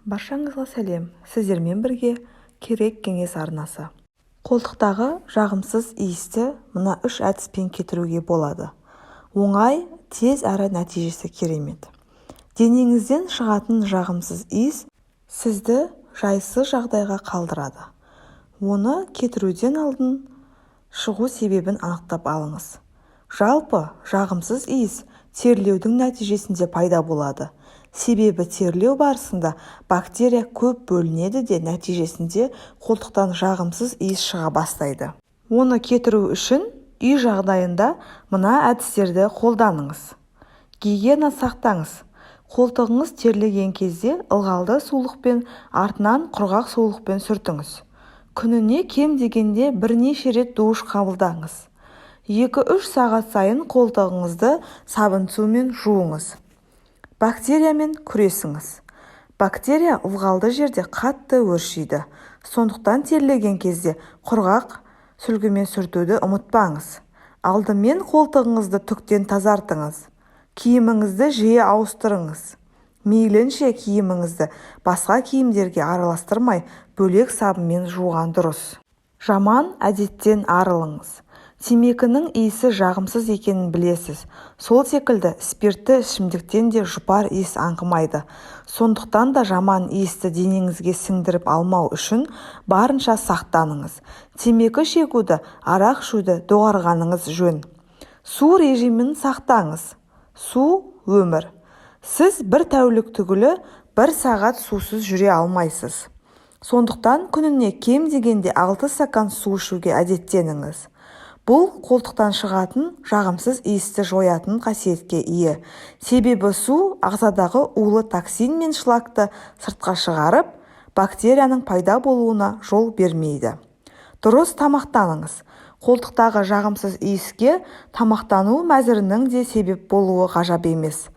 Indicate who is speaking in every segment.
Speaker 1: Баршаңызға сәлем! Сіздермен бірге Керек кеңес арнасы. Қолтықтағы жағымсыз иісті мына үш әдіспен кетіруге болады. Оңай, тез әрі нәтижесі керемет. Денеңізден шығатын жағымсыз иіс сізді жайсыз жағдайға қалдырады. Оны кетіруден алдын шығу себебін анықтап алыңыз. Жалпы, жағымсыз иіс терлеудің нәтижесінде пайда болады. Себебі терлеу барысында бактерия көп бөлінеді де, нәтижесінде қолтықтан жағымсыз иіс шыға бастайды. Оны кетіру үшін үй жағдайында мына әдістерді қолданыңыз. Гигиена сақтаңыз. Қолтығыңыз терлеген кезде ылғалды сулықпен, артынан құрғақ сулықпен сүртіңіз. Күніне кем дегенде бірнеше рет душ қабылдаңыз. 2-3 сағат сайын қолтығыңызды сабын сумен жуыңыз. Бактериямен күресіңіз. Бактерия ылғалды жерде қатты өршиді. Сондықтан терлеген кезде құрғақ сүлгімен сүртуді ұмытпаңыз. Алдымен қолтығыңызды түктен тазартыңыз. Киіміңізді жиі ауыстырыңыз. Мейлінше киіміңізді басқа киімдерге араластырмай, бөлек сабынмен жуған дұрыс. Жаман әдеттен арылыңыз. Темекінің иісі жағымсыз екенін білесіз. Сол секілді спиртті ішімдіктен де жұпар иіс аңқымайды. Сондықтан да жаман иісті денеңізге сіңдіріп алмау үшін барынша сақтаныңыз. Темекі шегуді, арақ ішуді доғарғаныңыз жөн. Су режимін сақтаңыз. Су – өмір. Сіз бір тәулік түгілі бір сағат сусыз жүре алмайсыз. Сондықтан күніне кем дегенде 6 стакан су ішуге әдеттеніңіз. Бұл қолтықтан шығатын жағымсыз иісті жоятын қасиетке ие. Себебі су ағзадағы улы токсин мен шлакты сыртқа шығарып, бактерияның пайда болуына жол бермейді. Дұрыс тамақтаныңыз. Қолтықтағы жағымсыз иіске тамақтану мәзірінің де себеп болуы ғажап емес.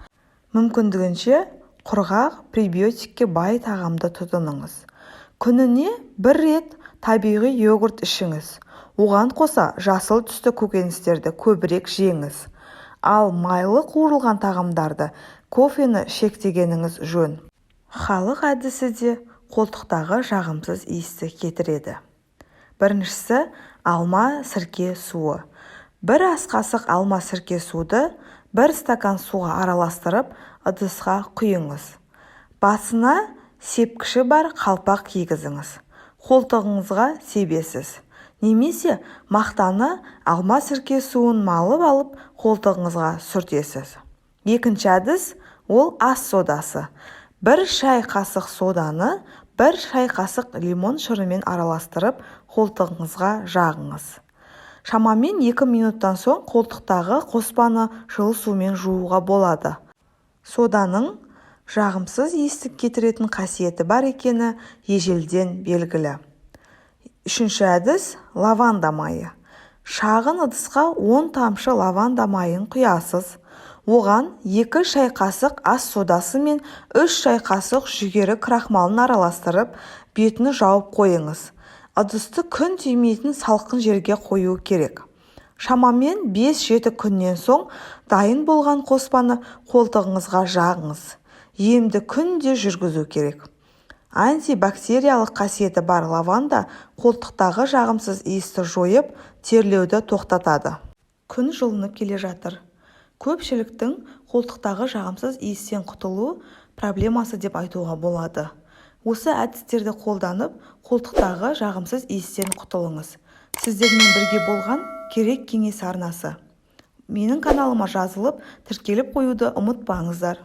Speaker 1: Мүмкіндігінше құрғақ, пребиотикке бай тағамды тұтыныңыз. Күніне бір рет табиғи йогурт ішіңіз. Оған қоса жасыл түсті көкөністерді көбірек жеңіз. Ал майлы қуырылған тағамдарды, кофені шектегеніңіз жөн. Халық әдісі де қолтықтағы жағымсыз иісті кетіреді. Біріншісі – алма сірке суы. Бір ас қасық алма сірке суды бір стакан суға араластырып, ыдысқа құйыңыз. Басына сепкіші бар қалпақ кигізіңіз. Қолтығыңызға себесіз. Немесе мақтаны алма сірке суын малып алып, қолтығыңызға сүртесіз. Екінші әдіс – ол ас содасы. Бір шай қасық соданы бір шай қасық лимон шырымен араластырып, қолтығыңызға жағыңыз. Шамамен 2 минуттан соң қолтықтағы қоспаны жылы сумен жууға болады. Соданың жағымсыз иісті кетіретін қасиеті бар екені ежелден белгілі. Үшінші әдіс – лаванда майы. Шағын ыдысқа 10 тамшы лаванда майын құясыз. Оған 2 шай қасық ас содасы мен 3 шай қасық жүгері крахмалын араластырып, бетін жауып қойыңыз. Ыдысты күн тимейтін салқын жерге қою керек. Шамамен 5-7 күннен соң дайын болған қоспаны қолтығыңызға жағыңыз. Емді күнде жүргізу керек. Антибактериялық қасиеті бар лаванда қолтықтағы жағымсыз иісті жойып, терлеуді тоқтатады. Күн жылынып келе жатыр. Көпшіліктің қолтықтағы жағымсыз иістен құтылу проблемасы деп айтуға болады. Осы әдістерді қолданып, қолтықтағы жағымсыз иістен құтылыңыз. Сіздермен бірге болған Керек кеңес арнасы. Менің каналыма жазылып, тіркеліп қоюды ұмытпаңыздар.